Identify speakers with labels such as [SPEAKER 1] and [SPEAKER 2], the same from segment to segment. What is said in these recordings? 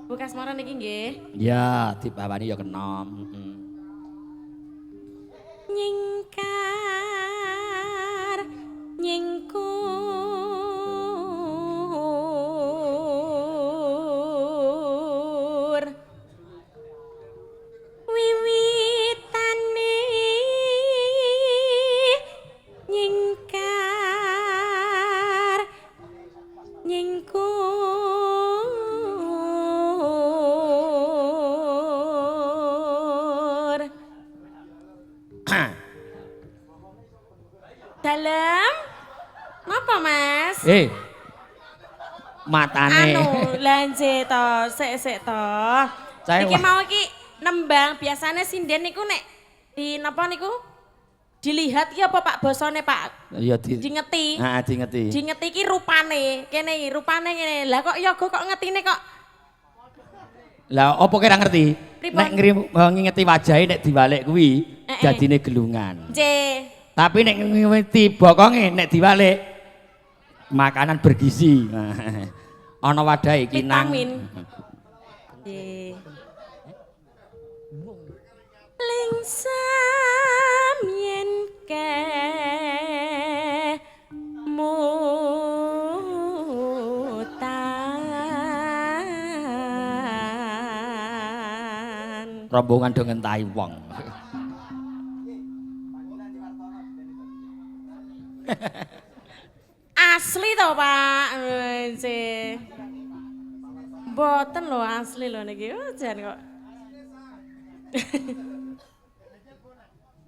[SPEAKER 1] Bu Kasmara niki nggih.
[SPEAKER 2] Ya, dibawani ya kena. Heeh.
[SPEAKER 1] Nyingkar nyingkur wiwitane nyingkar nyingkur dalem napa Mas?
[SPEAKER 2] Matane.
[SPEAKER 1] Anu, lanje to, sik-sik to. Iki mau iki nembang biasane sinden niku nek di napa niku? Dilihat ki apa Pak bosone Pak?
[SPEAKER 2] Iya
[SPEAKER 1] di ngeti.
[SPEAKER 2] Heeh, di ngeti.
[SPEAKER 1] Di ngeti ki rupane, kene iki rupane ngene. Lah kok yoga kok ngetine kok?
[SPEAKER 2] Lah opo kira ngerti? Nek ngingeti wajahe nek diwalik kuwi dadine gelungan.
[SPEAKER 1] Nggih.
[SPEAKER 2] Tapi nek ngingeti bokonge nek diwalik makanan bergizi. Ana wadahe kinang.
[SPEAKER 1] Vitamin. Nggih. Lingsam yen kemutan.
[SPEAKER 2] Rombongan do ngentahi wong.
[SPEAKER 1] Asli to Pak. Nggih. Mboten lho asli lho niki. Oh, jan kok.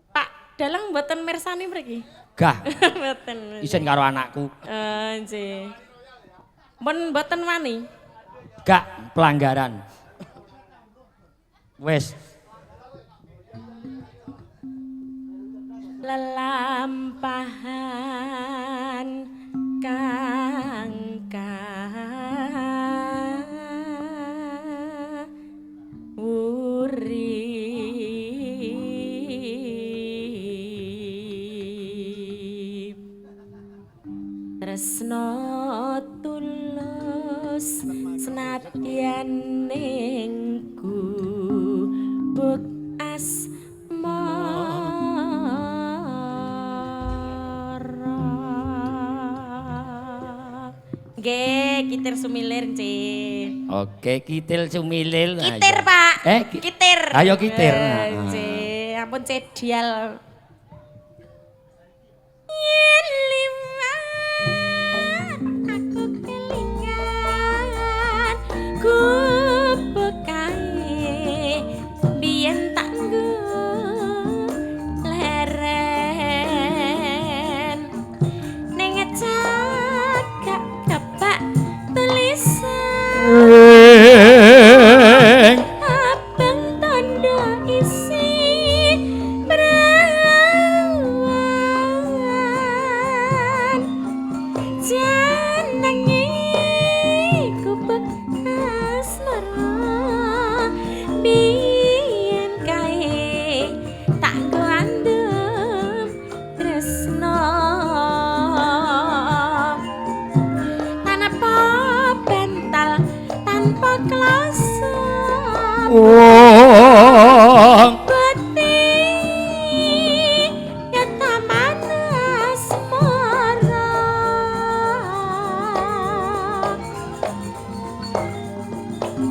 [SPEAKER 1] Pak Dalang mboten mirsani mriki?
[SPEAKER 2] Gah.
[SPEAKER 1] Mboten.
[SPEAKER 2] Isin karo anakku.
[SPEAKER 1] Nggih. Mun mboten wani.
[SPEAKER 2] Gak pelanggaran. Wes.
[SPEAKER 1] Lelampahan kang kawuri tresno tulus senadyan ning gubuk asmara. Nggih, kitir sumilir, Nggih.
[SPEAKER 2] Oke, kitil sumilir.
[SPEAKER 1] Kitir, Pak. Kitir.
[SPEAKER 2] Ayo kitir.
[SPEAKER 1] Nggih, ampun cedial. Yen liwat aku kelingan gubuk kae biyen tak nggo leren ning cakak kebak tulisan abang tondo isi perawan jenenge gubuk asmara biyen kae tak nggo andem tresno tanpa bantal tanpa kloso
[SPEAKER 2] Wong
[SPEAKER 1] putih ketaman asmara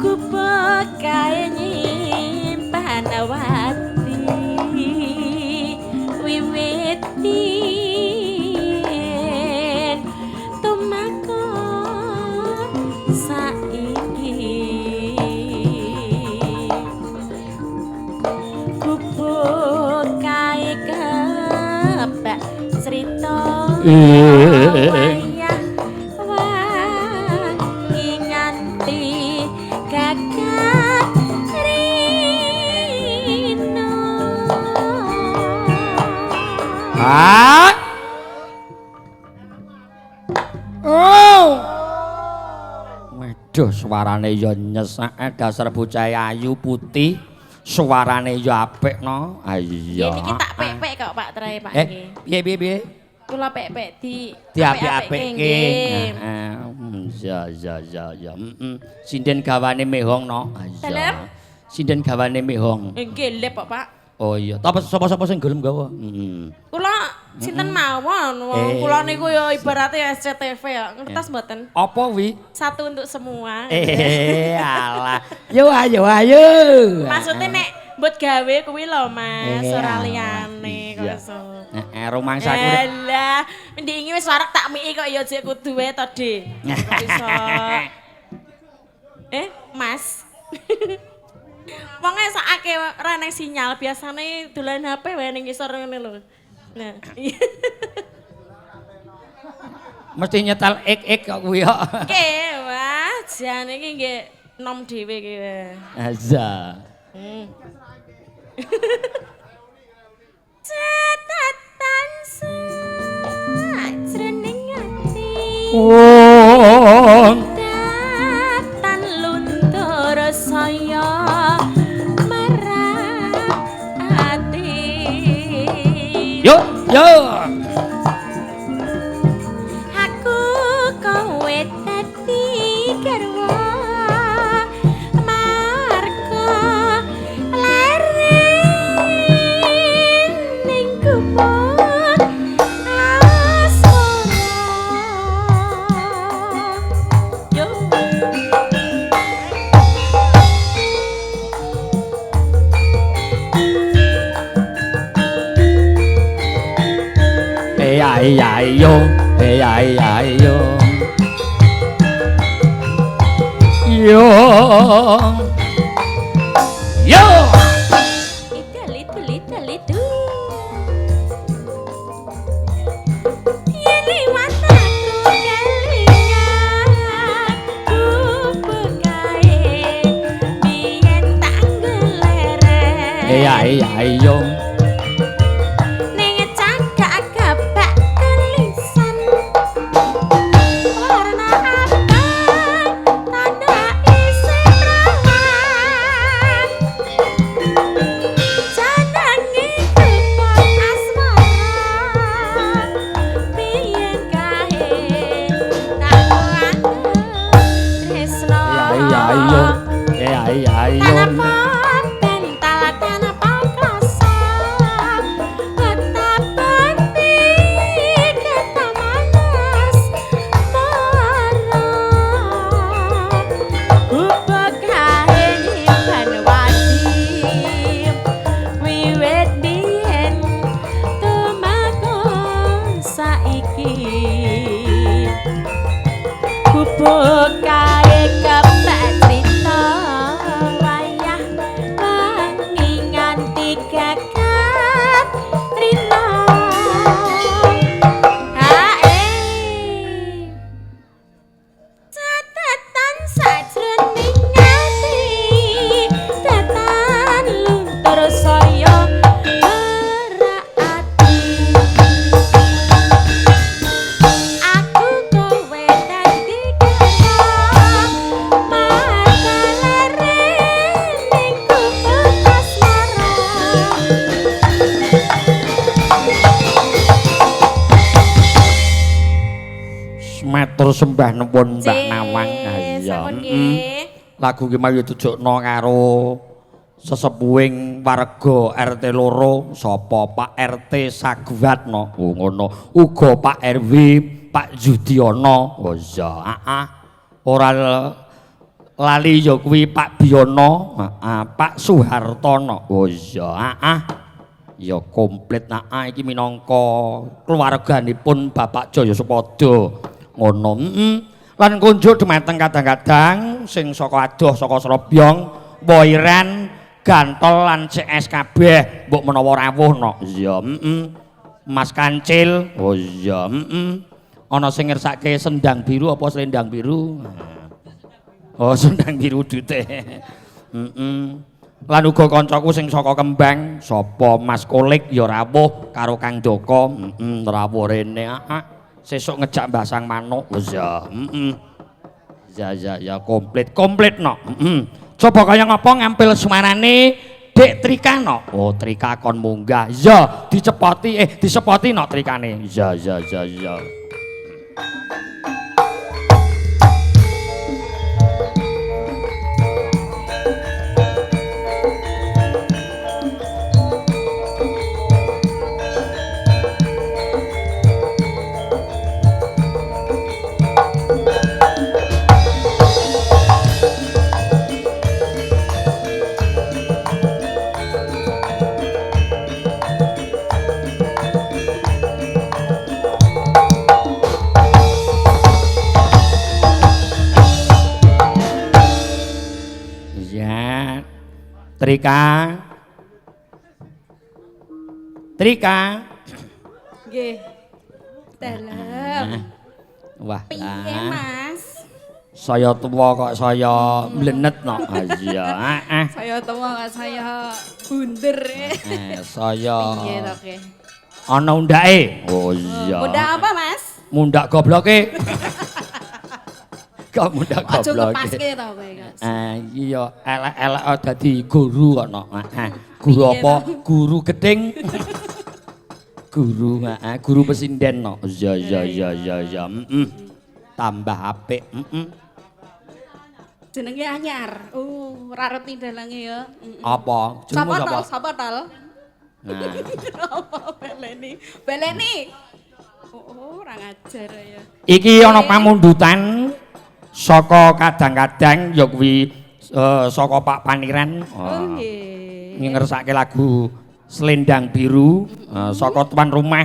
[SPEAKER 1] gubuk kae nyimpan wati wiwit yen tumako saiki gubuk kae kebak crita wayah wangi nganti gagak rino.
[SPEAKER 2] Ah. Oh. Waduh, suarane ya nyesake dasar bocah ayu putih. Suarane ya apik no. Iya.
[SPEAKER 1] Ya niki tak pek-pek kok Pak Trai Pak nggih.
[SPEAKER 2] Piye piye piye?
[SPEAKER 1] Kula pek-pek di
[SPEAKER 2] Diapik-apikke.
[SPEAKER 1] nggih.
[SPEAKER 2] Heeh. Ya ya ya ya. Heeh. Sinden gawane mehong no.
[SPEAKER 1] Dalem?
[SPEAKER 2] Iya. Sinden gawane mehong.
[SPEAKER 1] Nggih lep kok, Pak.
[SPEAKER 2] Oh iya, ta sapa-sapa sing gelem gawa? Heeh.
[SPEAKER 1] Kula sinten mawon, wong kula niku ya ibarate SCTV ya. Ngertos mboten?
[SPEAKER 2] Apa wi?
[SPEAKER 1] Satu untuk semua.
[SPEAKER 2] Alah. Yo ayo ayo.
[SPEAKER 1] Maksudnya nek mbok gawe kuwi lho Mas, ora liyane kok iso.
[SPEAKER 2] Heeh, rumangsaku.
[SPEAKER 1] Alah, mendingi wis warak tak miki kok ya jek kudu wae to, Dik. Kok iso. Mas. Wonge sakake ora nang sinyal, biasane dolan HP wae ning ngisor ngene lho. Nah.
[SPEAKER 2] Mesti nyetel ek-ek kok kuwi kok.
[SPEAKER 1] Oke, wah, jane iki nggih nom dhewe iki.
[SPEAKER 2] Azza.
[SPEAKER 1] Catatan sajroning ati.
[SPEAKER 2] Oh.
[SPEAKER 1] Datan luntur saya marang ati.
[SPEAKER 2] Yo, yo.
[SPEAKER 1] Aku kowe dadi garwa marga leren ning gubuk asmara. Yo.
[SPEAKER 2] Hey ay yo, hey ay ay yo. Yo. Yo.
[SPEAKER 1] Itu. Yen liwat aku kelingan gubuk kae biyen tak nggeleren.
[SPEAKER 2] Hey ay ay yo.
[SPEAKER 1] Ning cagak kebak tulisan warna abang tanda isi perawan. Jenenge gubuk asmara biyen kae tak anggep tresno.
[SPEAKER 2] Hey ay ay yo, hey ay ay yo.
[SPEAKER 1] Tanpa bantal tanpa kloso betapa ketamanas mara gubuk kae nyimpen wadi wiwit biyen tumako saiki gubuk kae kebak crita wayah wengi nganti gagat rina. Hae. Catatan sajroning ati datan luntur saya ora ati. Aku kowe dadi garwa marga leren ning gubuk asmara.
[SPEAKER 2] Matur sembah nuwun Mbak Nawang. Iya.
[SPEAKER 1] Sampun nggih.
[SPEAKER 2] Lagu ki mau ditujukno karo sesepuhing warga RT 2 sapa Pak RT Saguatno. Oh ngono. Uga Pak RW Pak Yudiono. Oh iya, heeh. Ora lali ya kuwi Pak Biyono, heeh, Pak Suhartono. Oh iya, heeh. Ya komplit heeh iki minangka keluarganipun Bapak Jaya Supada. Ngono. Heeh. Lan kunjuk dumateng kadang-kadang sing saka adoh saka Srobyong, Woiran, Gantol lan CS kabeh mbok menawa rawuh no. Iya, heeh. Mas Kancil. Oh iya, heeh. Ana sing ngersake sendang biru apa selendang biru? Oh, sendang biru dute. Heeh. Lan uga kancaku sing saka Kembang, sapa Mas Kolik ya rawuh karo Kang Doko, heeh, rawuh rene. Heeh. Sesuk ngejak Mbah Sang Manuk. Oh iya, heeh. Ya ya ya komplit, komplit no. Heeh. Coba kaya ngapa ngampil suarane Dek Trika no. Oh, Trika kon munggah. Iya, dicepoti disepoti no Trikane. Iya ya ya ya. Iya. Trika. Trika.
[SPEAKER 1] Nggih. Dalem.
[SPEAKER 2] Wah.
[SPEAKER 1] Piye, Mas?
[SPEAKER 2] Saya tuwa kok saya mlenet no. Iya, heeh.
[SPEAKER 1] Saya tuwa kok saya bunder.
[SPEAKER 2] Saya.
[SPEAKER 1] Piye to, Ki?
[SPEAKER 2] Ana undake. Oh iya.
[SPEAKER 1] Mundak apa, Mas?
[SPEAKER 2] Mundak gobloke. Kok mundak
[SPEAKER 1] Aja
[SPEAKER 2] gobloke.
[SPEAKER 1] ngepaske to kowe, Mas.
[SPEAKER 2] Iya, elek-elek dadi guru kok no. Heeh. Guru apa? Guru geding. Guru, heeh, guru pesinden no. Iya, iya, iya, iya, iya. Heeh. Tambah apik, heeh.
[SPEAKER 1] Jenenge anyar. Ora reti dalange ya.
[SPEAKER 2] Apa? Jenengmu
[SPEAKER 1] Sapa
[SPEAKER 2] sapa?
[SPEAKER 1] tol? Sapa tol?
[SPEAKER 2] Nah.
[SPEAKER 1] Apa baleni? Baleni. Oh, ora ngajar ya.
[SPEAKER 2] Iki ana pamundutan saka kadang-kadang ya kuwi saka Pak Paniran.
[SPEAKER 1] Oh nggih.
[SPEAKER 2] Ngersake lagu Selendang Biru saka tuan rumah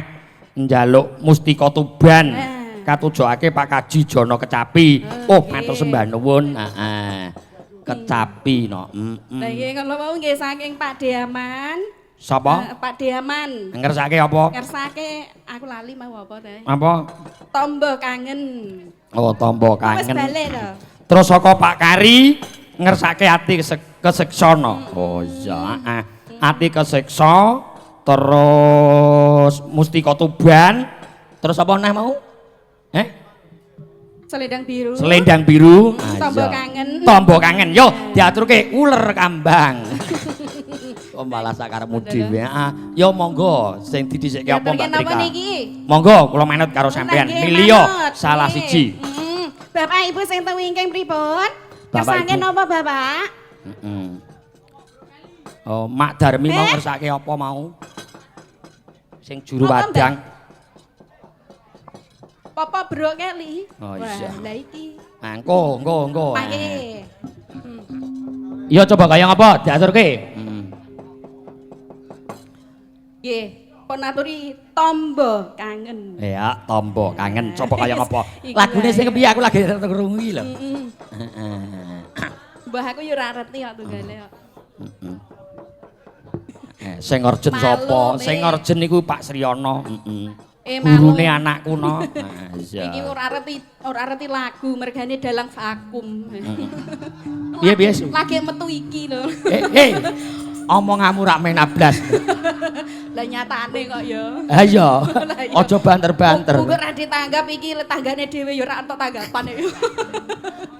[SPEAKER 2] njaluk Mustika Tuban. Katujokake Pak Kaji Jono Kecapi. Oh, matur sembah nuwun. Heeh. Kecapi no.
[SPEAKER 1] Lah nggih kalau mau nggih saking Pak Deaman.
[SPEAKER 2] Sapa?
[SPEAKER 1] Pak Deaman.
[SPEAKER 2] Ngersake apa?
[SPEAKER 1] Ngersake aku lali mau apa ta?
[SPEAKER 2] Apa?
[SPEAKER 1] Tombo kangen.
[SPEAKER 2] Oh, tombo kangen.
[SPEAKER 1] Wis balik to.
[SPEAKER 2] Terus saka Pak Kari ngersake ati kesiksa no. Oh iya, heeh. Ati kesiksa terus Mustika Tuban. Terus apa neh mau?
[SPEAKER 1] Selendang biru.
[SPEAKER 2] Selendang biru.
[SPEAKER 1] Tombo kangen.
[SPEAKER 2] Tombo kangen. Yo diaturke uler kambang. Oh malah sakarepmu dhewe. Heeh. Yo monggo sing didhisikke apa Mbak Trika? Monggo kula manut karo sampean. Milio salah siji.
[SPEAKER 1] Bapak Ibu sing teng wingking pripun? Kersake napa Bapak?
[SPEAKER 2] Heeh. Oh, Mak Darmi mau ngersake apa mau? Sing juru wadang.
[SPEAKER 1] Papa bro keli.
[SPEAKER 2] Oh iya.
[SPEAKER 1] Lah iki.
[SPEAKER 2] Engko, engko, engko.
[SPEAKER 1] Mangke.
[SPEAKER 2] Iya coba kaya ngapa diaturke.
[SPEAKER 1] Nggih, pun aturi tombo kangen.
[SPEAKER 2] Ya, tombo kangen. Coba kaya ngapa? Lagune sing kepiye aku lagi krungu iki lho.
[SPEAKER 1] Heeh. Mbah aku yo ora ngerti kok tunggale kok.
[SPEAKER 2] Heeh. Sing orjen sapa? Sing orjen niku Pak Sriono. Heeh. Gurune anakku no.
[SPEAKER 1] Iya. Iki ora ngerti lagu, mergane dalang vakum.
[SPEAKER 2] Piye piye?
[SPEAKER 1] Lagi metu iki lho.
[SPEAKER 2] Omonganmu rak menablas.
[SPEAKER 1] Lah nyatane kok ya.
[SPEAKER 2] Ha iya. Aja banter-banter.
[SPEAKER 1] Kok ora ditanggap iki tanggane dhewe ya ora entuk tanggapan iki.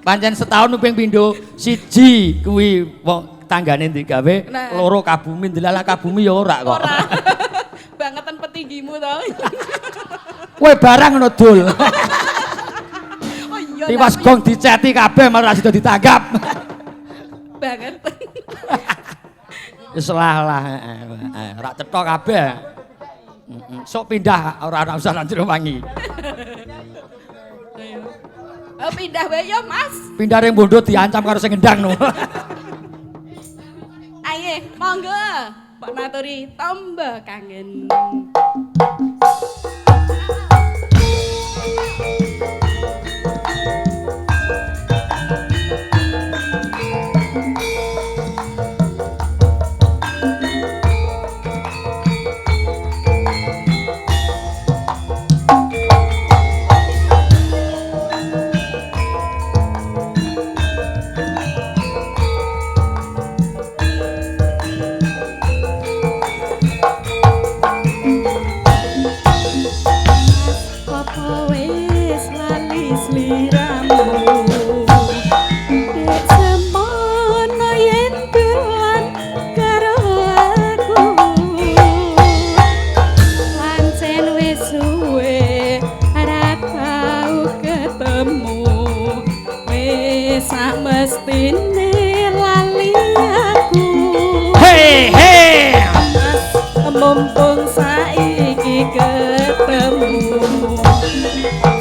[SPEAKER 2] Pancen setahun ping pindho siji kuwi wong tanggane digawe, loro kabumi ndelalah kabumi ya ora kok.
[SPEAKER 1] Ora. Bangetan petinggimu to.
[SPEAKER 2] Kowe barang ngono dul.
[SPEAKER 1] Oh iya.
[SPEAKER 2] Tiwas gong diceti kabeh malah ora sida ditanggap.
[SPEAKER 1] Banget.
[SPEAKER 2] Wis lah lah, ora cetha kabeh. Sok pindah ora ana usah nang jero wangi.
[SPEAKER 1] Oh pindah wae ya, Mas.
[SPEAKER 2] Pindah ring bondo diancam karo sing ngendang no.
[SPEAKER 1] Ayo, monggo. Mbok naturi tombo kangen. Mumpung saiki ketemu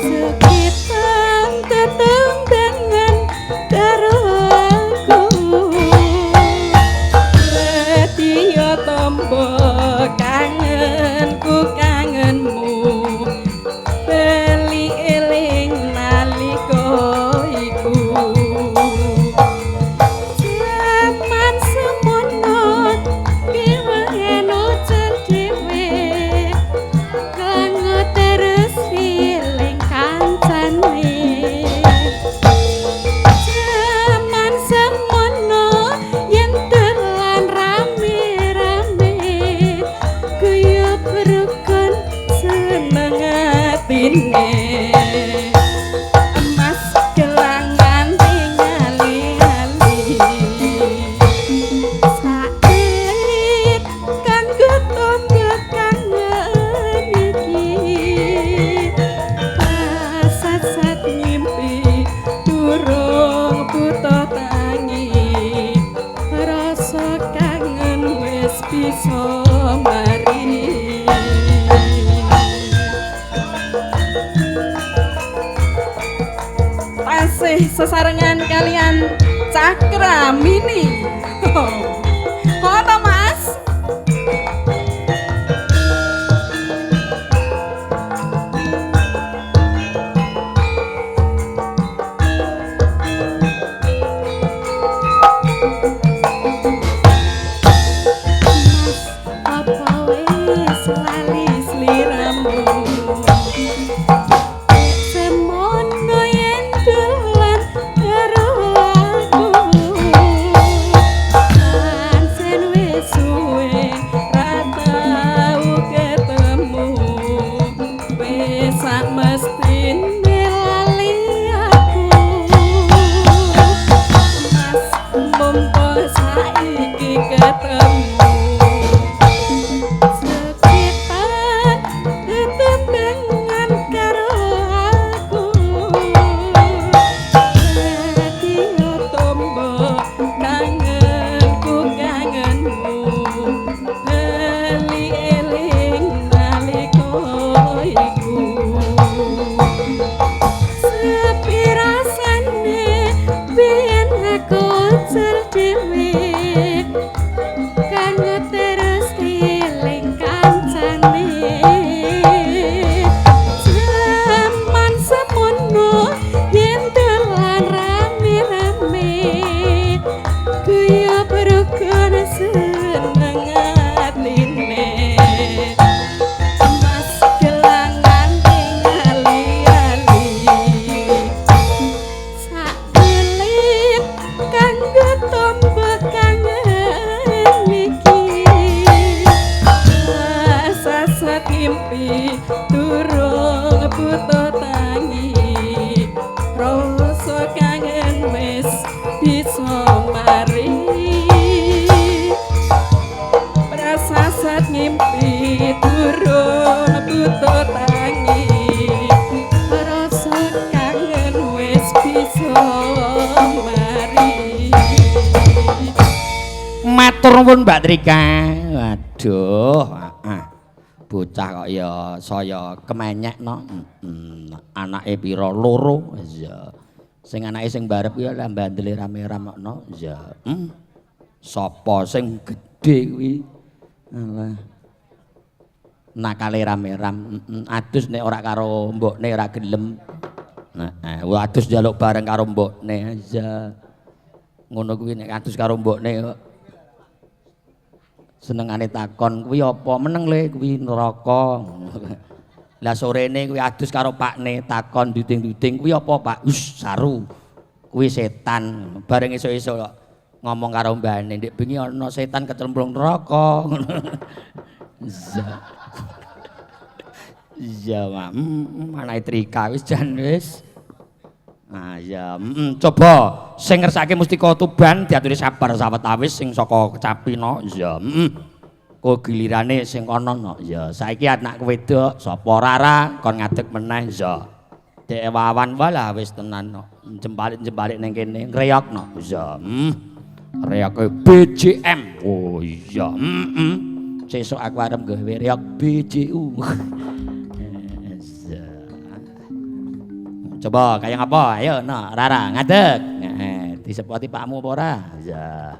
[SPEAKER 1] sekitar tetembangan karo aku retiyo tombo kangenku kangenmu beli eling nalika iku. atine. Emas gelangan tingali-ali sakelit kanggo tombo kangen iki. Pasat-sat ngimpi durung buta tangi, rasa kangen wis bisa mari. Tasih sesarengan kalian Cakra Mini. Kok to Mas? Mas, apa wis lali sliramu? Semono yen dolan karo aku, pancen wis suwe ra tau ketemu, wis sak mestine lali aku. Mas, mumpung saiki ketemu, sekitar tetembangan karo aku. Dadi tombo kangenku kangenmu, bali eling nalika iku. Sepi rasane biyen aku cer dhewe, kanggo terus eling kancane. Jaman semono yen dolan rame-rame, guyub rukun seneng atine. Mas gelangan tingali-ali sakelit kanggo tombo kangen iki. Sasat ngimpi durung buta tangi, rasa kangen wis bisa mari. Prasasat ngimpi durung buta tangi, rasa kangen wis bisa mari.
[SPEAKER 2] Matur nuwun Mbak Trika. Waduh, bocah kok ya saya kemenyek no. Anake pira? Loro. Iya. Sing anake sing barep kuwi lah bandele rame-ramekno. Iya. Sapa sing gedhe kuwi? Alah. Nakale rame-ram. Adus nek ora karo mbokne ora gelem. Heeh, adus njaluk bareng karo mbokne. Iya. Ngono kuwi nek adus karo mbokne kok senengane takon kuwi apa meneng le kuwi neraka. Lah sorene kuwi adus karo pakne takon duting-duting kuwi apa Pak? Us saru. Kuwi setan. Bareng esuk-esuk ngomong karo mbane, ndek bengi ana setan kecemplung neraka. Iya, Mak. Anake Trika wis jan wis. Ah ya, coba sing ngersake Mustika Tuban diaturi sabar sawetawis sing saka Kecapi no. Iya, Ko gilirane sing kono no. Iya, saiki anakku wedok sapa Rara kon ngadeg meneh. Iya. Dek wawan walah wis tenan no. Jembalik-jembalik ning kene ngreyok no. Iya, Reyoke BJM. Oh iya, Sesuk aku arep gawe reyok BJU. Coba kaya ngapa? Ayo no, Rara ngadeg. Heeh, disepoti pakmu apa ora? Iya.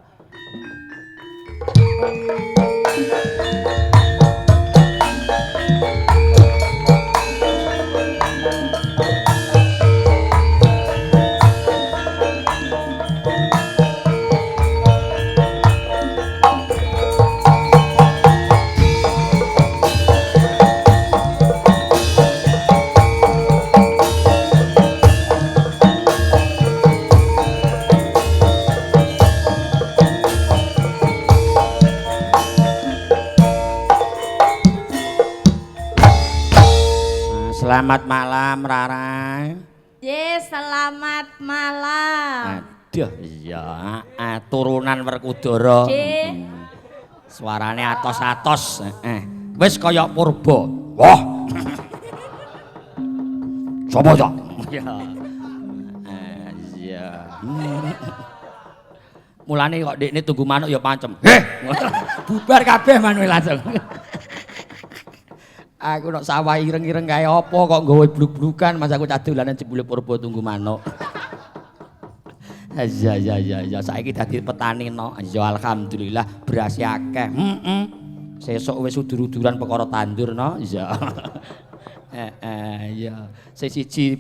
[SPEAKER 2] Selamat malam Rara.
[SPEAKER 1] Ye, selamat malam.
[SPEAKER 2] Aduh, iya, turunan Werkudara. Suarane atos-atos. Wis kaya purba. Wah. Sopo ya? Iya. Iya. Mulane kok ndekne tunggu manuk ya pancem. Heh. Bubar kabeh manuke langsung. Aku nek sawah ireng-ireng kae apa kok nggawa bluk-blukan mas aku cah dolanan jebule purba tunggu manuk. Iya iya iya iya saiki dadi petani no. Ya alhamdulillah beras akeh. Heeh. Sesuk wis udur-uduran perkara tandur no. Iya. Iya. Sing siji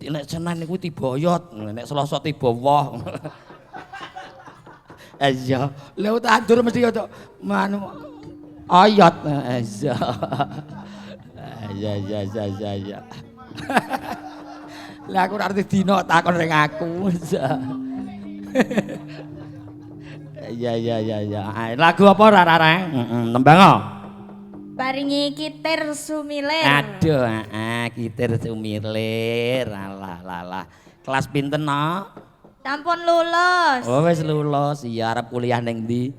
[SPEAKER 2] nek Senin niku tiba oyot, nek Selasa tiba woh. Iya. Lha tandur mesti yo manu oyot. Iya. Iya iya iya iya iya. Lah aku ora ngerti dina takon ring aku. Iya iya iya iya. Lagu apa Rara? Heeh, nembang kok.
[SPEAKER 1] Paringi kitir sumilir.
[SPEAKER 2] Aduh, heeh, kitir sumilir. Alah lalah. Kelas pinten, no?
[SPEAKER 1] Sampun lulus.
[SPEAKER 2] Oh, wis lulus. Iya, arep kuliah ning ndi?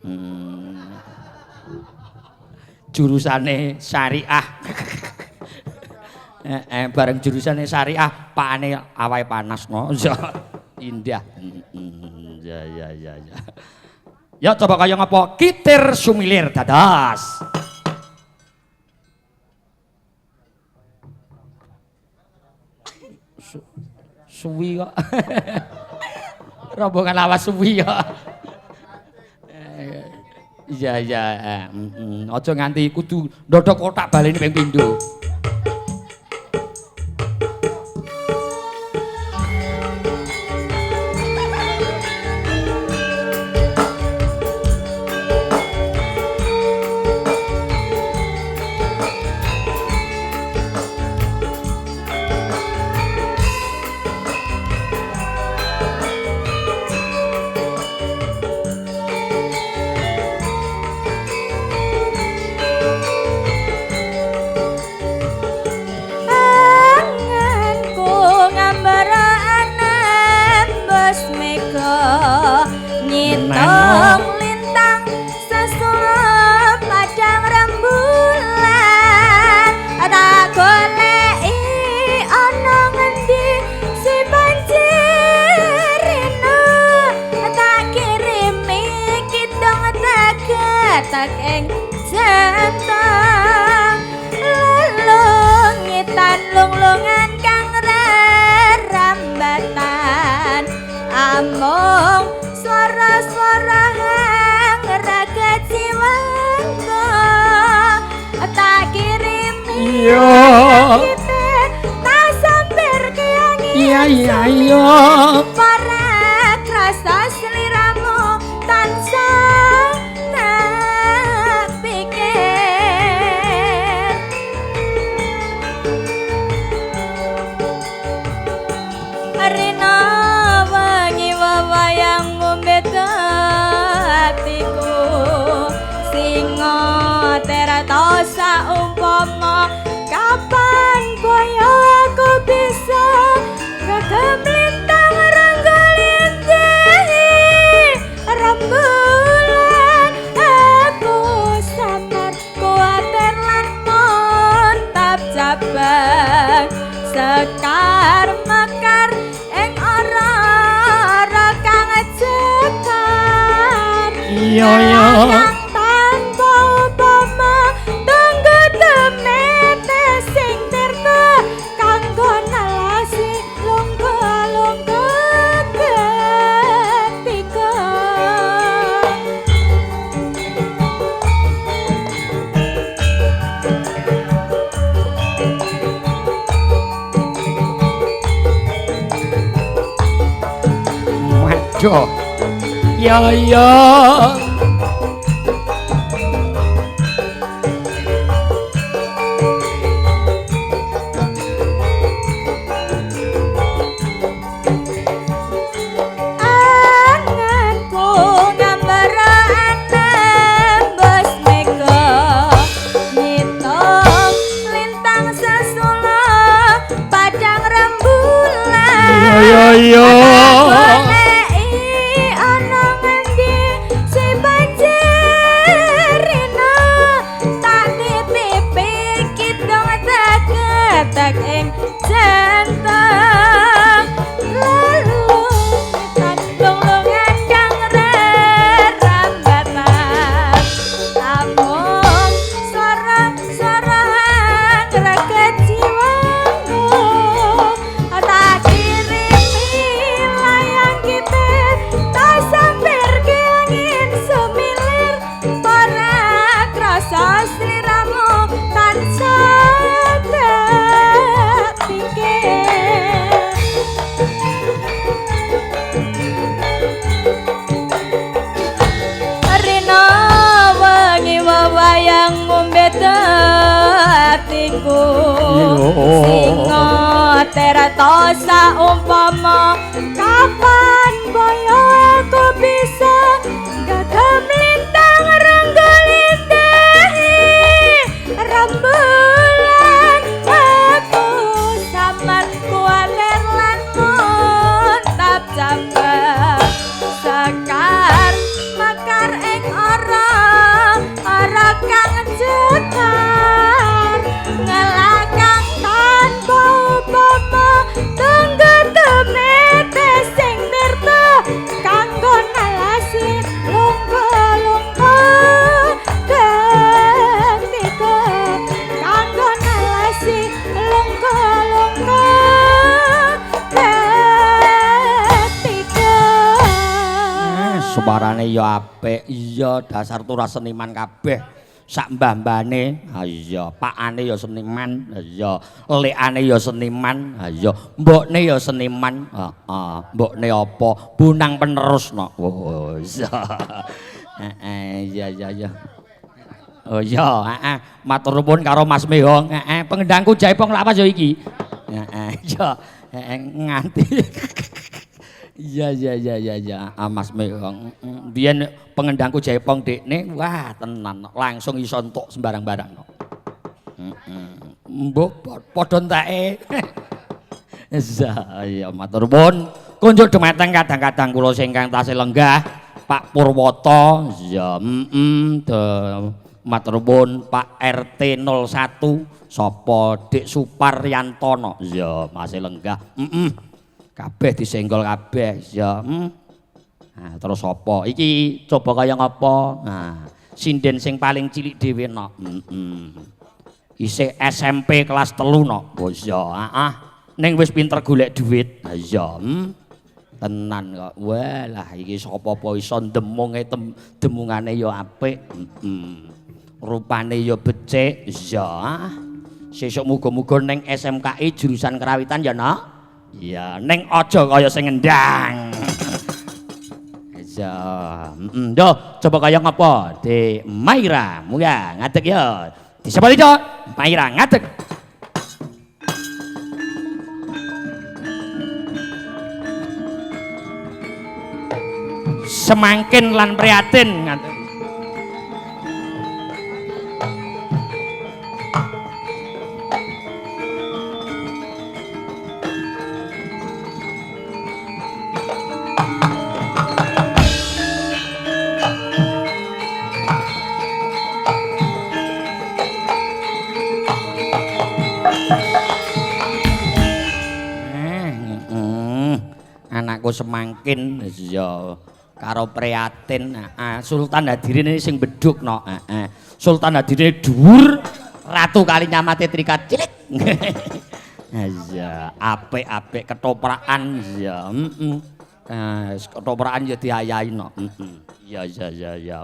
[SPEAKER 2] Heeh. Jurusane syariah. Bareng jurusane syariah, pakane awake panas no. Indah. Ya ya ya ya. Ya coba kaya ngapa? Kitir sumilir dadas. Suwi kok. Rombongan lawas suwi kok. Iya iya, aja nganti kudu ndodok kotak baleni ping pindho. Ya ya.
[SPEAKER 1] Anganku ngambaran nembus mega ngitung lintang sesul
[SPEAKER 2] Iya iya.
[SPEAKER 3] Goleki ana ngendi si panjerina tak titipi kidung teketek ing jantung lalu lungan kang rerambatan amung sora-sorahan greget jiwaku tak kirimi layang kitir tak sampir angin sumilir ora krasa sliramu tansah tak pikir. Rina wengi wewayang ngombe atiku singa teratosa umpama kapan boyo aku bisa gagam lintang renggulindahi rembulan aku samar kuatir lan muntap jambak sekar mekar ing ora ora kang jetar ngelakang tanpa upama tunggu tumete sing tirta kanggo nalasi lungguh-lungguh ketika kanggo nalasi lungguh-lungguh ketika.
[SPEAKER 2] Suarane ya apik. Iya, dasar turah seniman kabeh. Sak mbah-mbahane, ha iya, pakane ya seniman, ha iya, lekane ya seniman, ha iya, mbokne ya seniman, heeh, mbokne apa? Bunang penerus no. Oh, iya. Heeh, iya iya iya. Oh iya, heeh, matur nuwun karo Mas Mehong, heeh, pengendangku Jaipong lawas ya iki. Heeh, iya, heeh, nganti. Iya iya iya iya iya, ah, Mas Mehong. Biyen pengendangku Jaipong dekne, wah tenan langsung iso entuk sembarang barang. Heeh. Mbok padha enteke. Iya, iya matur nuwun. Kunjuk dumateng kadang-kadang kula sing ingkang tasih lenggah, Pak Purwoto, iya, heeh, matur nuwun Pak RT 01 sapa Dik Suparyantono. Iya, masih lenggah. Heeh. Kabeh disenggol kabeh, ya. Nah, terus apa? Iki coba kaya ngapa? Nah, sinden sing paling cilik dhewe nok. Heeh. Isih SMP kelas 3 nok. Oh iya, heeh. Ning wis pinter golek duit. Ha iya, Tenan kok. Walah iki sapa-apa iso ndemunge demungane ya apik. Heeh. Rupane ya becik. Iya. Sesuk muga-muga ning SMKI jurusan kerawitan ya, Nok. Iya, ning aja kaya sing ngendang. Iya, heeh. Yo, coba kaya ngapa? Dik Maira, munggah ngadeg ya. Disapa iki, Maira ngadeg. Semangkin lan prihatin ngadeg. Anakku semangkin ya karo prihatin. Heeh, Sultan Hadirin ini sing beduk no. Heeh. Sultan Hadirin dhuwur, Ratu Kalinyamate Trikat cilik. Iya, apik-apik ketoprakan ya. Heeh. Ketoprakan ya diayahi no. Heeh. Iya iya iya iya.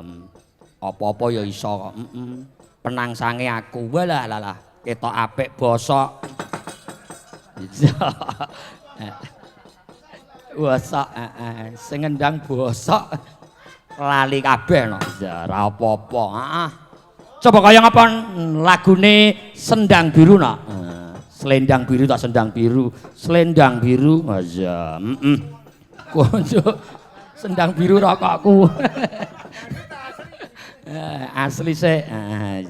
[SPEAKER 2] Apa-apa ya iso kok. Heeh. Penangsange aku. Walah lah ketok apik bosok. Iya. Bosok, heeh, sing ngendang bosok lali kabeh no. Ya ora apa-apa, heeh. Coba kaya ngapa lagune Sendang Biru no. Selendang biru tak sendang biru, selendang biru. Iya, heeh. Konco sendang biru rokokku. Asli sik.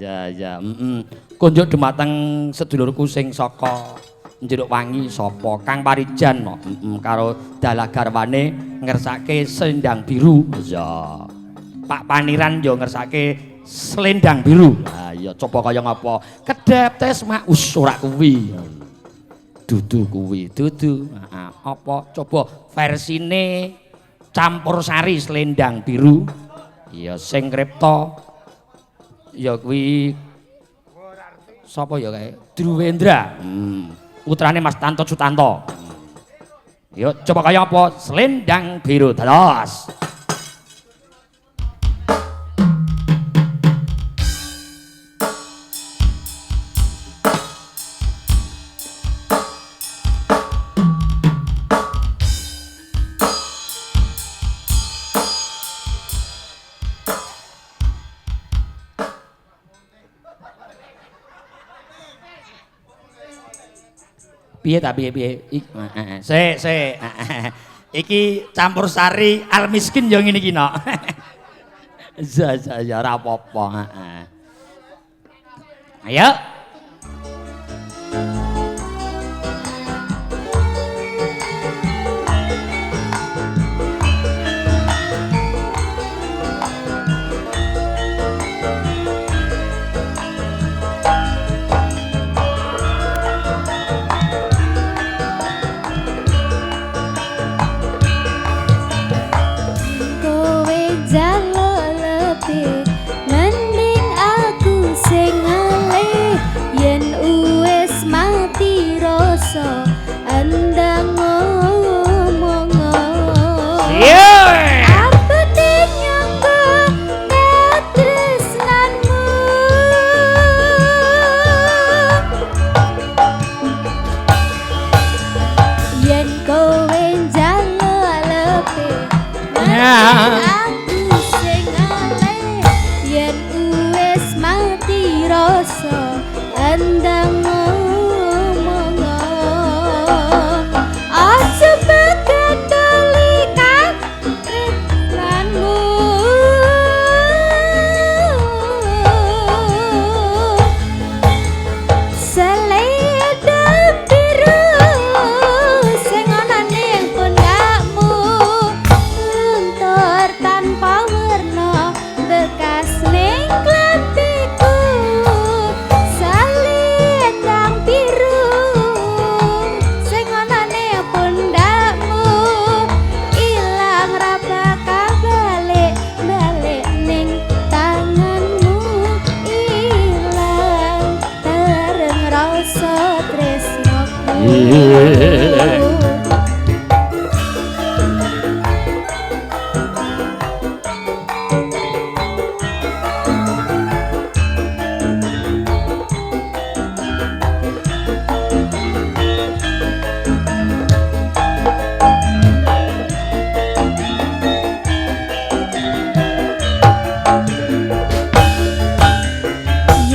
[SPEAKER 2] Ya ya, heeh. Kunjuk dumateng sedulurku sing saka Jeruk Wangi sapa? Kang Parijan no. Karo dalah garwane ngersake Selendang Biru. Iya. Pak Paniran yo ngersake Selendang Biru. Ha iya coba kaya ngapa? Kedhep tes mak us ora kuwi. Dudu kuwi, dudu. Heeh, apa coba versine campur sari Selendang Biru. Iya sing kripto ya kuwi sapa ya kae? Druwendra. Putrane Mas Tanto Sutanto. Yuk coba kaya apa? Selendang Biru. Dados. Piye ta piye piye? Sik sik. Iki campur sari al miskin yo ngene iki no. Ya ya ya ora apa-apa, heeh. Ayo.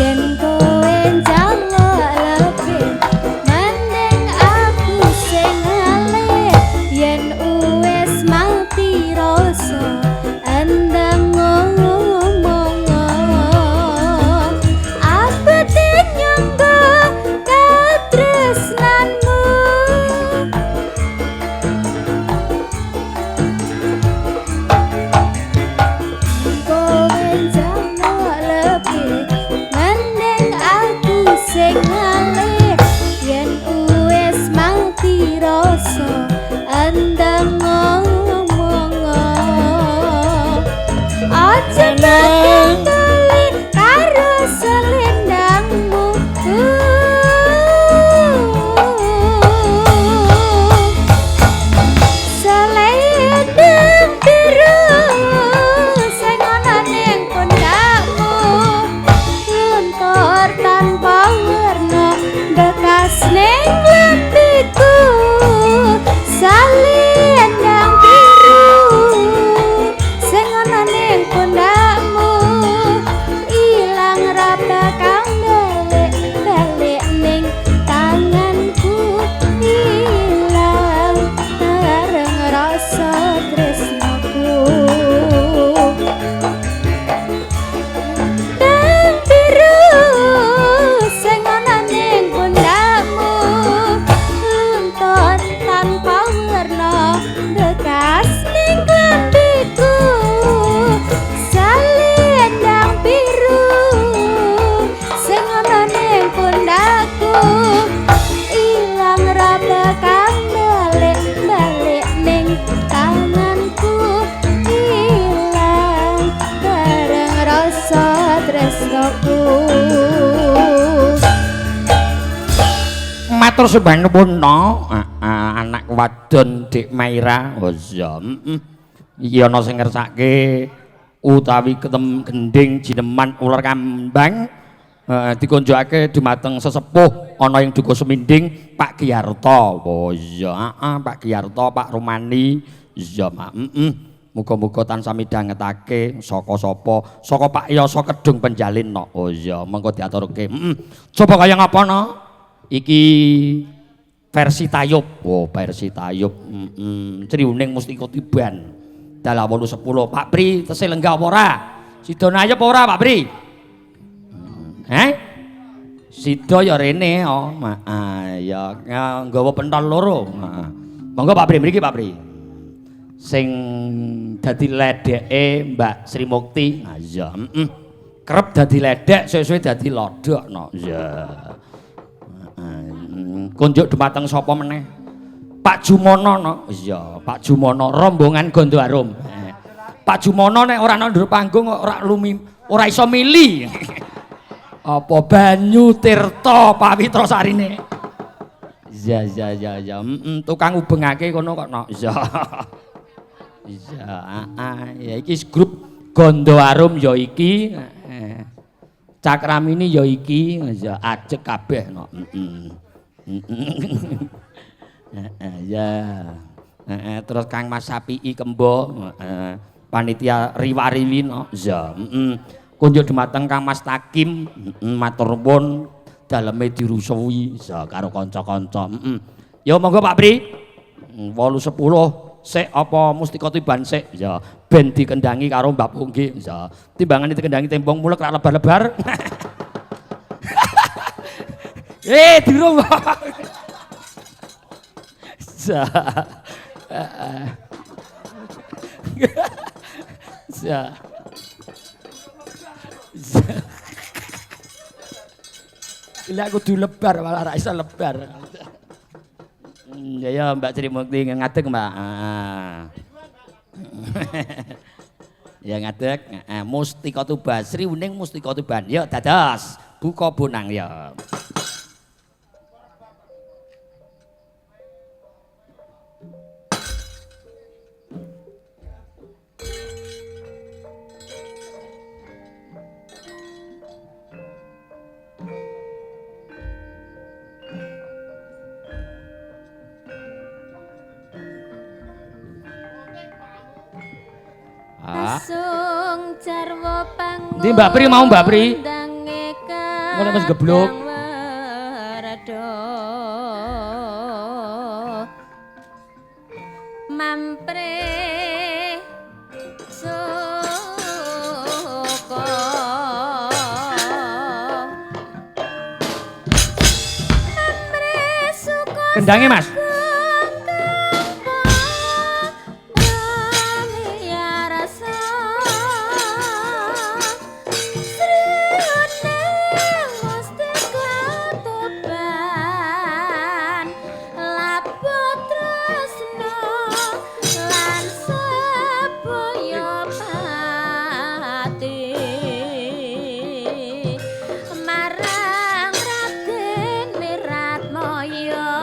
[SPEAKER 3] Yen kowe njaluk lebih, mending aku
[SPEAKER 2] Matur sembah nuwun no. Anak wadon Dik Maira. Oh iya, heeh. Iki ana sing ngersake utawi ketem gending jineman uler kambang dikonjokake dumateng sesepuh ana ing Dukuh Seminding Pak Giarto. Oh iya, heeh, Pak Giarto, Pak Romani. Iya, Mak. Heeh. Muga-muga tansah midhangetake saka sapa? Saka Pak Yasa Kedung Penjalin no. Oh iya, mengko diaturke. Heeh. Coba kaya ngapa no? Iki versi tayub. Oh, versi tayub. Heeh. Sriwening Mustika Tiban. Dalah 8.10. Pak Pri tesih lenggah apa ora? Sida nayep apa ora, Pak Pri? Heh? Sida ya rene oh. Ya nggawa pentol loro. Heeh. Monggo Pak Pri mriki Pak Pri. Sing dadi ledeke Mbak Sri Mukti. Ha iya, heeh. Kerep dadi ledek, suwe-suwe dadi lodok no. Iya. Kunjuk dumateng sapa meneh? Pak Jumono no. Iya, Pak Jumono rombongan Gondo Arum. Pak Jumono nek ora nang ndur panggung kok ora lumi, ora iso mili. Apa banyu tirta pawitra sarine. Iya iya iya iya, tukang ubengake kono kok no. Iya. Iya, heeh. Ya iki grup Gondo Arum ya iki. Cakramini ya iki, ya ajeg kabeh no. Heeh. Heeh, ya. Heeh, terus Kang Mas Sapi'i Kembo, heeh. Panitia riwariwi no. Iya, heeh. Kunjuk dumateng Kang Mas Takim, heeh, matur nuwun daleme dirusuhi ya karo kanca-kanca. Heeh. Ya monggo Pak Pri. 8.10 sik apa Mustika Tiban sik ya ben dikendangi karo Mbak Punggi ya. Timbangane dikendangi tembong mulek rak lebar-lebar. Durung. Ya. Ya. Gila kudu lebar malah ra iso lebar. Ya ya Mbak Sri Mukti ngadeg Mbak. Ya ngadeg, Mustika Tuban, Sri Wening Mustika Tuban. Yo dados, buka bonang ya.
[SPEAKER 1] Asung jarwo panggung.
[SPEAKER 2] Ndi Mbak Pri mau Mbak Pri? Mulai wis geblok.
[SPEAKER 1] Mampre suka. Mampre suka.
[SPEAKER 2] Kendange Mas.
[SPEAKER 1] Marang Raden Mirat Moyo.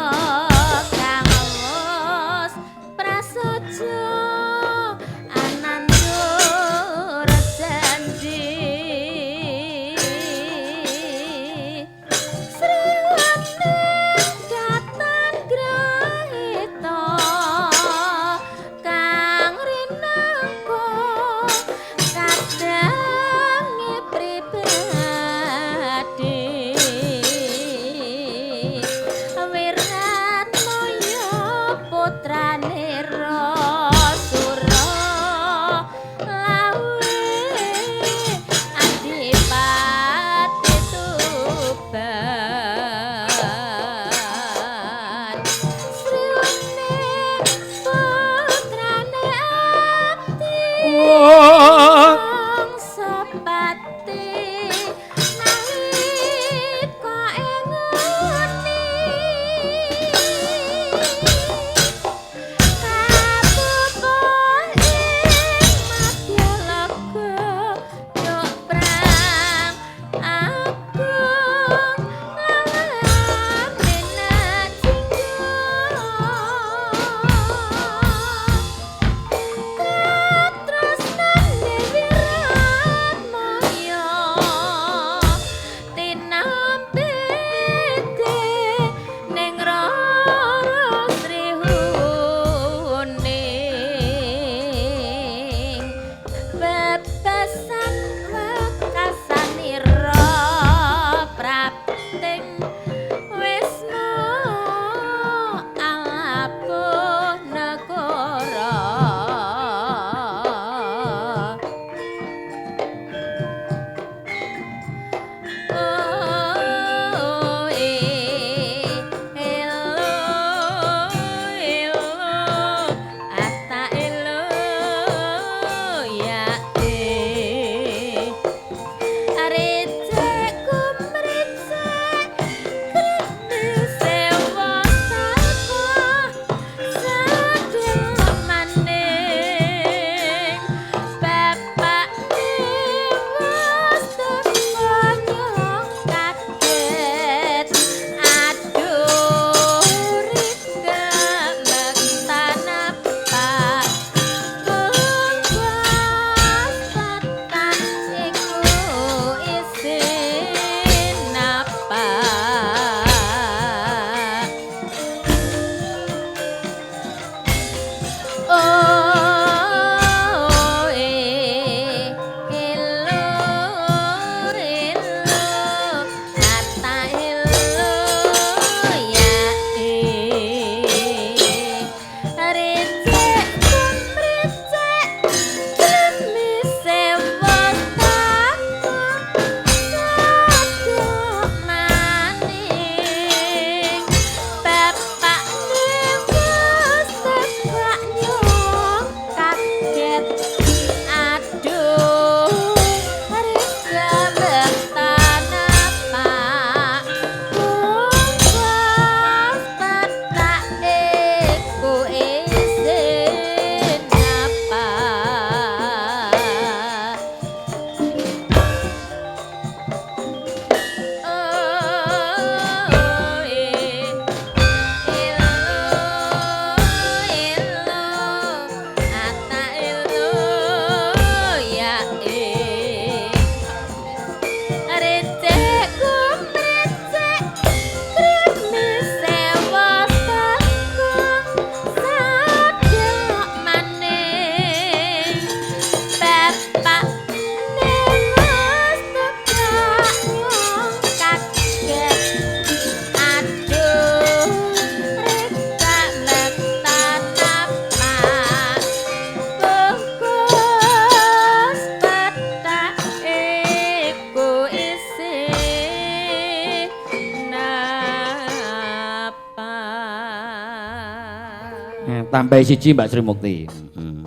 [SPEAKER 2] Tambahi siji Mbak Sri Mukti. Heeh.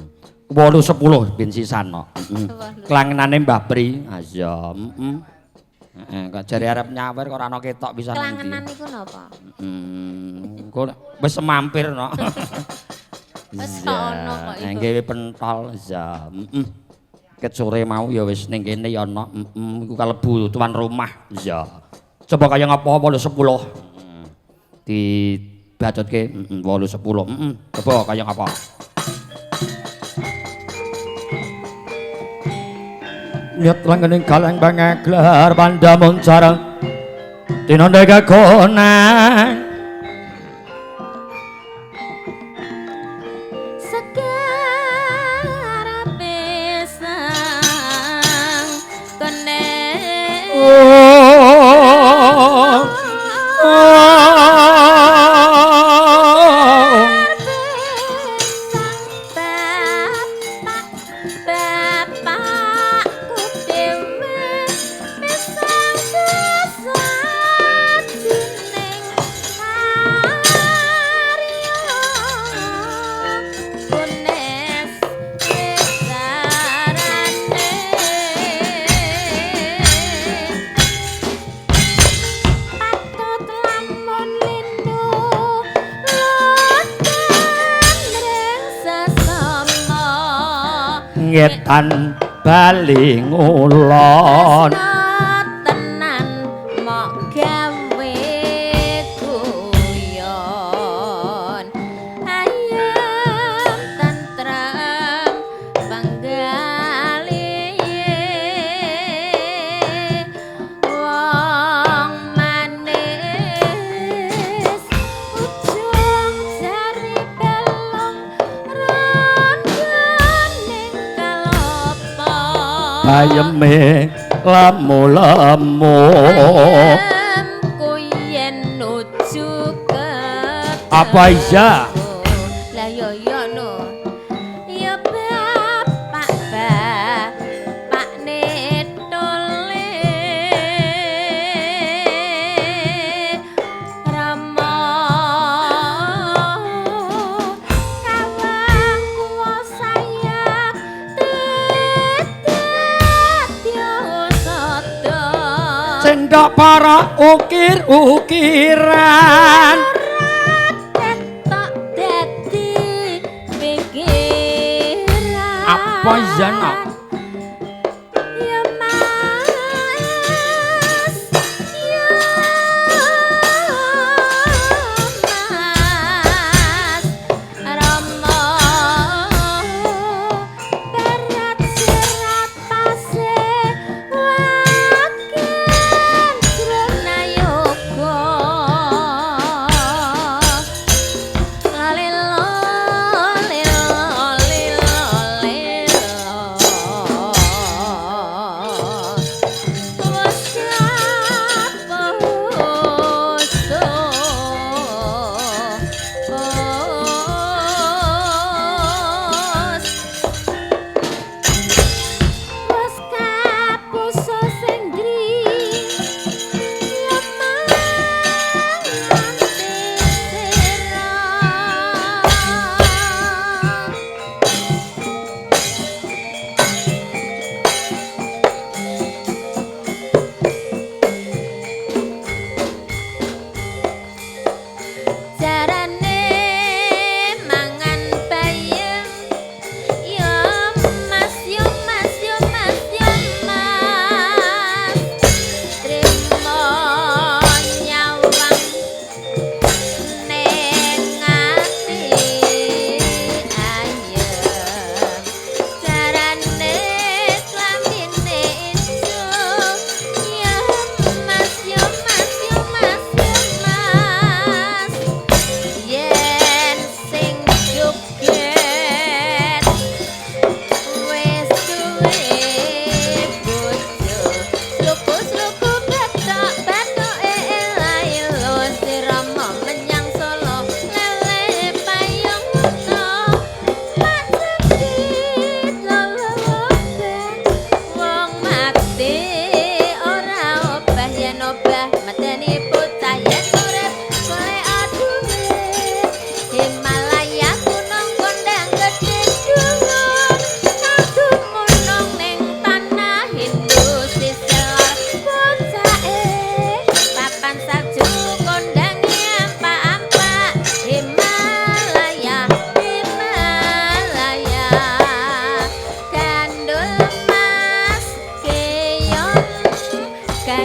[SPEAKER 2] 8 10 ben sisan no. Heeh. Klangenane Mbah Pri. Ah iya, heeh. Heeh, kok jare arep nyawer kok ora ana ketok pisan.
[SPEAKER 3] Klangenan niku napa?
[SPEAKER 2] Heeh. Engko wis semampir no.
[SPEAKER 3] Wis ana kok iku.
[SPEAKER 2] Nggih pentol iya. Heeh. Ket sore mau ya wis ning kene ya ana. Heeh, iku kalebu tuan rumah. Iya. Coba kaya ngapa 8 10. Heeh. Dibacutke heeh 8 10. Heeh. Coba kaya ngapa? Nyet langening galang pangaglar pandamun sareng tinanda kagonang
[SPEAKER 1] Sekar pisang kene.
[SPEAKER 2] Oh, oh,
[SPEAKER 1] Bapak, bapakku dhewe pisang sesajining karya kunes wisarane. Patut lamun lindu lutan ring sesama
[SPEAKER 2] ngetan bali ngulon.
[SPEAKER 1] Tresno tenan mok gawe guyon ayem tentrem penggalihe wong manis ujung jari belung randane kalopo
[SPEAKER 2] Bayeme lemu-lemu.
[SPEAKER 1] Ayemku yen nuju ketemu.
[SPEAKER 2] Apa iya?
[SPEAKER 1] Lah yo yo no. Ya bapak bapak netole Rama kawang kuwasa tidya sada.
[SPEAKER 2] Cendok para ukir-ukiran.
[SPEAKER 1] Ketok dadi pikiran.
[SPEAKER 2] Apa iya, Nak?
[SPEAKER 1] Ya Mas, ya Mas Rama berat serat pase waken jronayoga. Lelo lelo lelo lelo.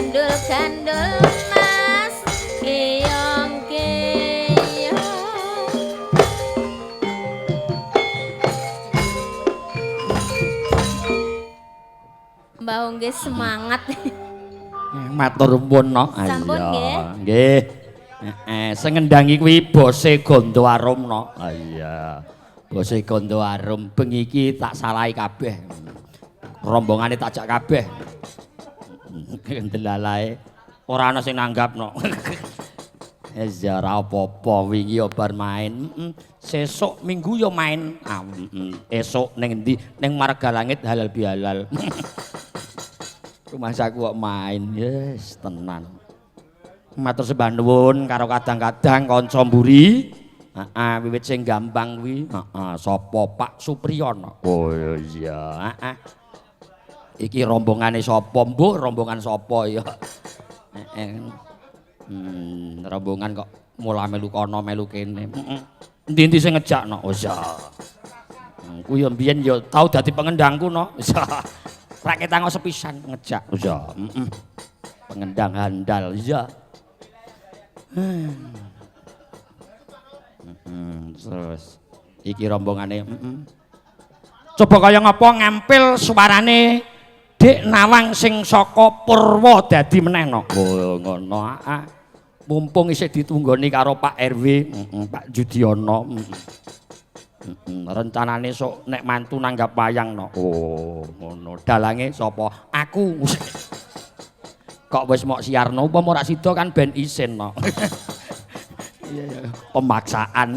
[SPEAKER 3] Gandul-gandul Mas keong keong. Mbah nggih semangat.
[SPEAKER 2] Matur nuwun no.
[SPEAKER 3] Sampun nggih.
[SPEAKER 2] Nggih. Heeh, sing ngendangi kuwi bose Gondo Arum no. Iya. Bose Gondo Arum bengi iki tak salahi kabeh. Rombongane tak jak kabeh. Ndelalae ora ana sing nanggap no. Wis ya ora apa-apa wingi ya bar main. Sesuk minggu ya main. Esuk ning endi? Ning Marga Langit halal bihalal. Rumah saku kok main, yes tenan. Matur sembah nuwun karo kadang-kadang kanca mburi. Heeh, wiwit sing gampang kuwi, heeh, sapa Pak Supriyono. Oh iya, heeh. Iki rombongane sapa, Mbok? Rombongan sapa ya? Heeh. Rombongan kok mula melu kono melu kene. Heeh. Endi-endi sing ngejakno? Oh iya. Ku ya mbiyen ya tau dadi pengendangku no. Iya. Raketang sepisan ngejak. Iya, heeh. Pengendang handal, iya. Terus iki rombongane, heeh. Coba kaya ngapa ngampil suarane Dik Nawang sing saka Purwodadi meneh no. Oh, ngono ah. Mumpung isih ditunggoni karo Pak RW, heeh, Pak Judiono. Rencanane sok nek mantu nanggap wayang no. Oh, ngono. Dalange sapa? Aku. Kok wis mok siarno upama ora sida kan ben isin no. Iya iya, pemaksaan.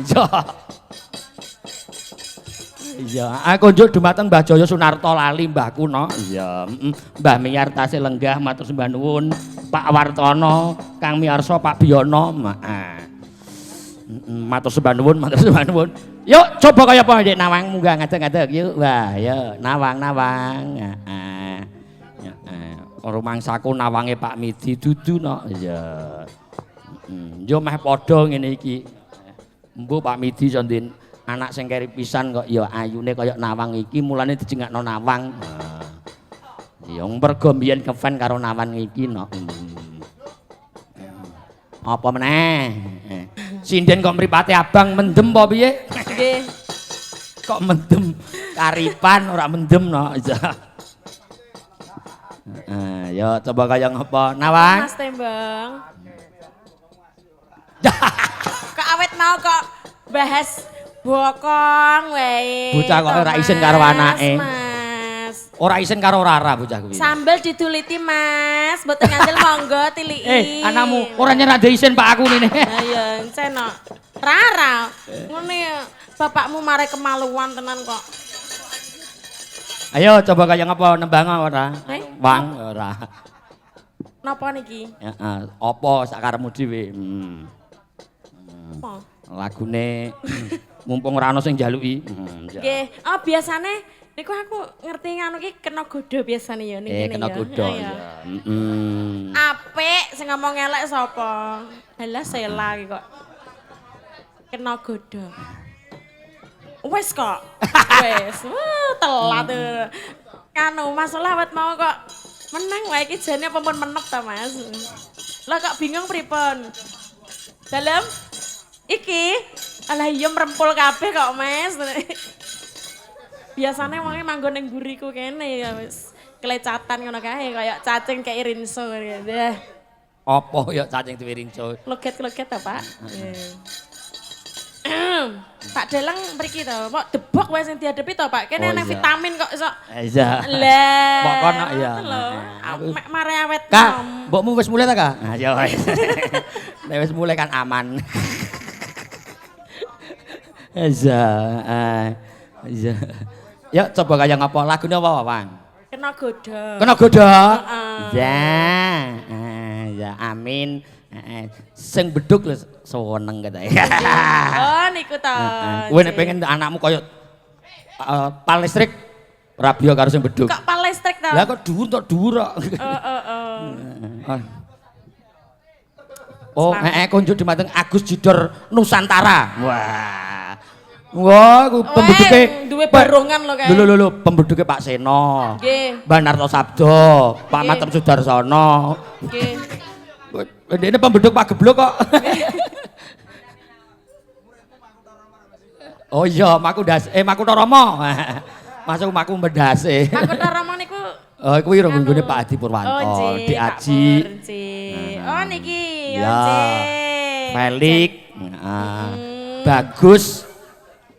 [SPEAKER 2] Iya, aku njuk dumateng Mbah Jaya Sunarto lali mbahku no. Iya, Mbah Miyar tasih lenggah matur sembah nuwun. Pak Wartono, Kang Miyarsa, Pak Biyono. Heeh. Matur sembah nuwun, matur sembah nuwun. Yuk coba kaya apa Dik Nawang munggah ngadeg-ngadeg yuk. Wah, yuk Nawang-nawang. Heeh. Heeh. Rumangsaku nawange Pak Midi dudu no. Iya. Yo meh padha ngene iki. Mbuh Pak Midi iso ndin anak sing keri pisan kok ya ayune kaya Nawang iki mulane dijengakno Nawang. Ya mergo mbiyen kefen karo Nawang iki no. Apa meneh? Sinden kok mripate abang mendem apa piye?
[SPEAKER 1] Nggih.
[SPEAKER 2] Kok mendem karipan ora mendem no. Heeh, ya coba kaya ngapa Nawang?
[SPEAKER 1] Mas Tembong. Kok awet mau kok bahas bokong wae.
[SPEAKER 2] Bocah kok ora isin karo anake.
[SPEAKER 1] Mas.
[SPEAKER 2] Ora isin karo Rara bocah kuwi.
[SPEAKER 1] Sambel diduliti Mas, mboten ngandel monggo tiliki.
[SPEAKER 2] Anakmu ora nyerah isin Pak aku ngene.
[SPEAKER 1] Lah ya encen kok. Rara, ngene bapakmu mare kemaluan tenan kok.
[SPEAKER 2] Ayo coba kaya ngapa nembang ora?
[SPEAKER 1] Wang
[SPEAKER 2] ora.
[SPEAKER 1] Napa niki?
[SPEAKER 2] Heeh, apa sakarepmu dhewe?
[SPEAKER 1] Apa?
[SPEAKER 2] Lagune mumpung ora ana sing njaluki.
[SPEAKER 1] Nggih, oh biasane niku aku ngerti nganu ki kena godho biasane ya ning kene ya.
[SPEAKER 2] Kena godho ya. Heeh.
[SPEAKER 1] Apik sing ngomong elek sapa? Halah Sela iki kok. Kena godho. Wes kok. Wes. Wah, telat. Kanu masalah awet mau kok menang wae iki jane apa pun menep ta Mas. Lah kok bingung pripun? Dalem iki alah iya mrempul kabeh kok Mas. Biasane wonge manggon ning mburiku kene ya wis kelecatan ngono kae kaya cacing kayak rinso gitu.
[SPEAKER 2] Apa ya cacing duwe rinso?
[SPEAKER 1] Loget-loget ta, Pak? Pak Dalang mriki to, kok debok wae sing dihadapi to, Pak. Kene ana vitamin kok iso.
[SPEAKER 2] Iya.
[SPEAKER 1] Lah.
[SPEAKER 2] Mbok kono ya.
[SPEAKER 1] Mek mare awet.
[SPEAKER 2] Kak, mbokmu wis mulai ta, Kak? Nah, ya wis. Nek wis mulai kan aman. Iya. Iya. Yuk coba kaya ngapa lagune apa, Wang?
[SPEAKER 1] Kena godho.
[SPEAKER 2] Kena godho.
[SPEAKER 1] Heeh.
[SPEAKER 2] Ya. Ya amin. Sing beduk lho seneng ketoke.
[SPEAKER 1] Oh niku to.
[SPEAKER 2] Kowe nek pengen anakmu kaya pal listrik rabia karo sing beduk.
[SPEAKER 1] Kok pal listrik to?
[SPEAKER 2] Lah kok dhuwur tok dhuwur kok.
[SPEAKER 1] Heeh heeh.
[SPEAKER 2] Oh, heeh konjuk dumateng Agus Jidor Nusantara. Wah. Wah, ku pembeduke
[SPEAKER 1] duwe barongan lho kae.
[SPEAKER 2] Lho lho lho, pembeduke Pak Seno.
[SPEAKER 1] Nggih.
[SPEAKER 2] Mbah Narto Sabdo, Pak
[SPEAKER 1] Nggih.
[SPEAKER 2] Matem Sudarsono.
[SPEAKER 1] Nggih.
[SPEAKER 2] Ini pembeduk Pak Geblok kok. Oh iya, Maku Das, Makuto Romo. Masuk Maku Mendase.
[SPEAKER 1] Makuto Romo niku.
[SPEAKER 2] Oh, kuwi ro nggone
[SPEAKER 1] Anu.
[SPEAKER 2] Pak Adi Purwanto,
[SPEAKER 1] Oh,
[SPEAKER 2] Dik
[SPEAKER 1] Pak
[SPEAKER 2] Aji.
[SPEAKER 1] Pur, nggih. Oh niki,
[SPEAKER 2] Ya.
[SPEAKER 1] oh nggih.
[SPEAKER 2] Felix, heeh. Bagus.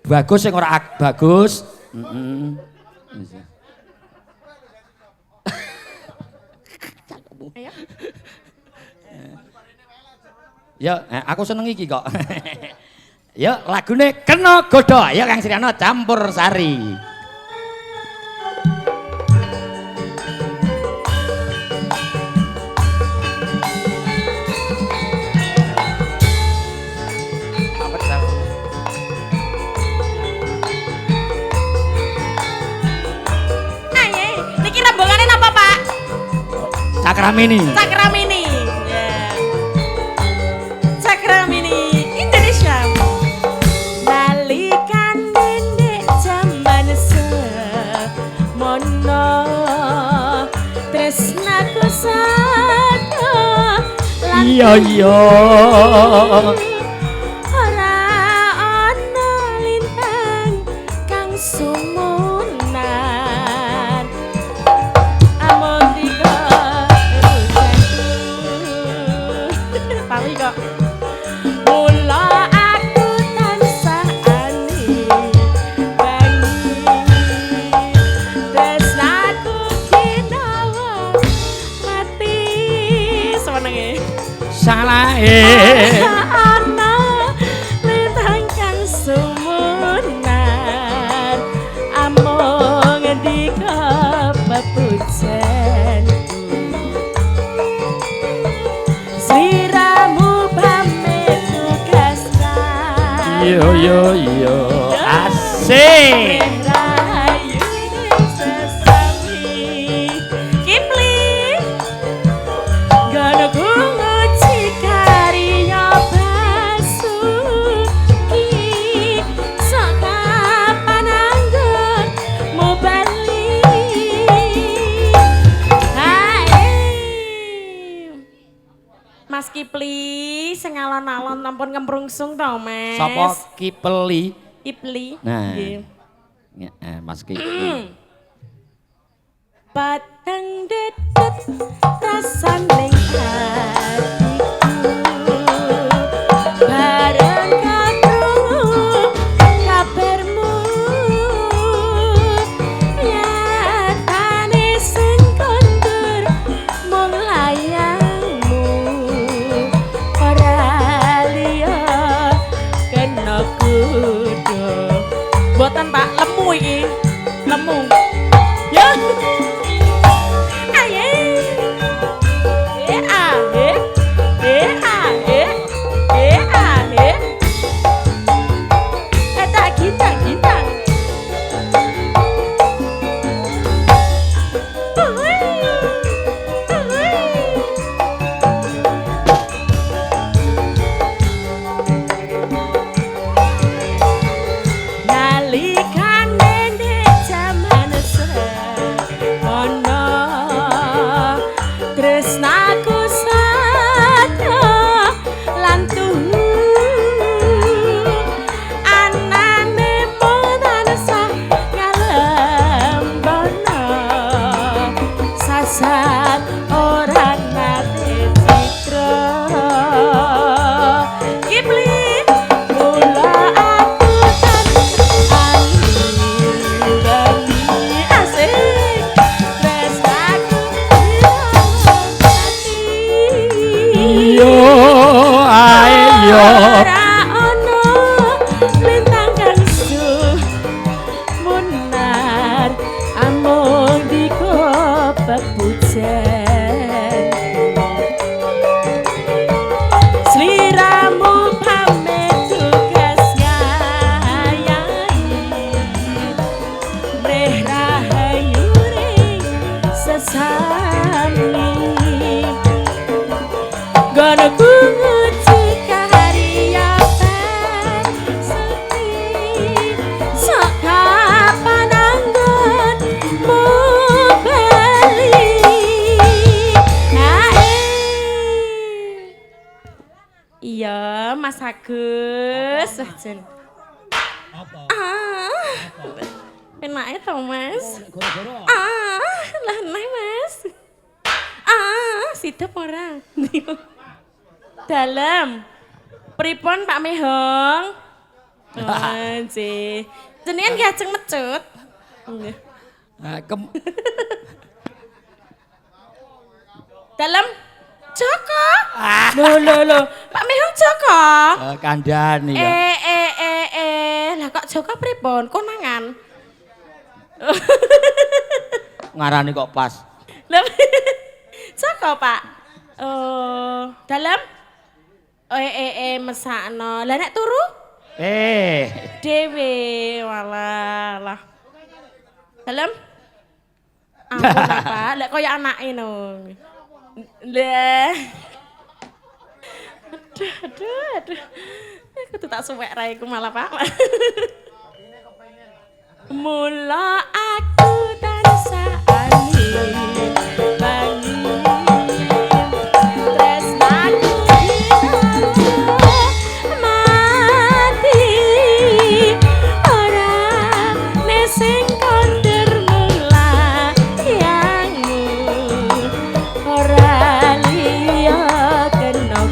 [SPEAKER 2] Bagus sing ora bagus. Heeh.
[SPEAKER 1] Ayo.
[SPEAKER 2] Ya, aku seneng iki kok. Ya, lagune Kena Godha. Ya Kang Sriyana campur sari.
[SPEAKER 1] Aye, niki rembongane napa, Pak?
[SPEAKER 2] Cakramini.
[SPEAKER 1] Cakramini. Ya. Cakramini Indonesia. Nalikan nenek jaman semono tresnaku sada lan
[SPEAKER 2] Iya iya.
[SPEAKER 1] Ora ana lintang kang sumunar. Amon dika rujanku. Pawi kok. Mula aku tansah ani bangi. Tresnaku kinawa mati senenge.
[SPEAKER 2] Salahe.
[SPEAKER 1] Ana lintang kang sumunar amung ndika pepujanku. Sliramu pamit tugas.
[SPEAKER 2] Iya iya iya. Asik.
[SPEAKER 1] Rahayu sesami. Kipli Gono kungu cikariya basuki. Sok kapan anggonmu bali. Hae. Mas Kipli sing alon-alon ampun kemrungsung to, Mas.
[SPEAKER 2] Sapa Kipli?
[SPEAKER 1] Kipli.
[SPEAKER 2] Nah.
[SPEAKER 1] Nggih.
[SPEAKER 2] Ya, Mas Kipli.
[SPEAKER 1] Patang dedet rasane hatiku bareng kakrungu kabarmu nyatane sing kondur mung layangmu ora liya kena kudu. Mboten Pak, lemu iki. Lemu. Ya. Aye. E a e e a e e a e. Eta gintang gintang. Nalikane ndek jaman semono tresnaku sada lan tuhu anane mung tansah ngalembono sasat ora nate citra. Kipli mula aku tan bali asik tresnaku mati.
[SPEAKER 2] Iya, ayo.
[SPEAKER 1] Ora ana lintang kang sumunar amung dika pepujan. Sliramu pamit tugas ngayahi mreh rahayu ring sesami. Gono kungu cikariya basuki. Mas Agus. Wah, jen.
[SPEAKER 4] Apa?
[SPEAKER 1] Ah. Enake to, Mas.
[SPEAKER 4] Goro-goro.
[SPEAKER 1] Ah, lah neh, Mas. Ah, sidep ora. Dalem. Pripun Pak Mehong? Oh, nggih. Jenengan nggih ajeng mecut. Nggih.
[SPEAKER 2] Nah,
[SPEAKER 1] Dalem Joko. Lho lho lho, Pak Mehong Joko.
[SPEAKER 2] Kandhane ya.
[SPEAKER 1] Eh eh eh eh, lah kok Joko pripun? Konangan.
[SPEAKER 2] Ngarani kok pas.
[SPEAKER 1] Lah Joko, Pak. Oh, dalem? Oh, eh eh eh mesakno. Lah nek turu
[SPEAKER 2] Eh,
[SPEAKER 1] dhewe walah lah. Dalem? Ampun lah, Pak, lek kaya anake no. Lah. Aduh, aduh, aduh. Aku tuh tak suwek raiku malah, Pak. Mula aku tansah angin bangin tresnaku mati ora nesing kondur mulayangmu ora liya kena.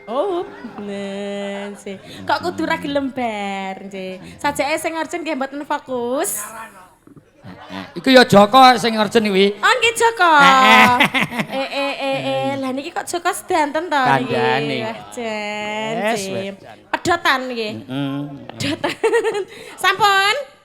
[SPEAKER 1] Oh, nah, sih. Kok kudu ra gelem bar, nggih. Sajake sing urgent nggih mboten fokus.
[SPEAKER 2] Iku ya Joko sing urgent kuwi.
[SPEAKER 1] Oh, nggih Joko. Eh eh eh eh, lah niki kok Joko sedanten to niki.
[SPEAKER 2] Kandhane.
[SPEAKER 1] Wah, jan.
[SPEAKER 2] Wes,
[SPEAKER 1] sih.
[SPEAKER 2] wes, jan.
[SPEAKER 1] Pedotan nggih.
[SPEAKER 2] Heeh.
[SPEAKER 1] Pedotan. Sampun.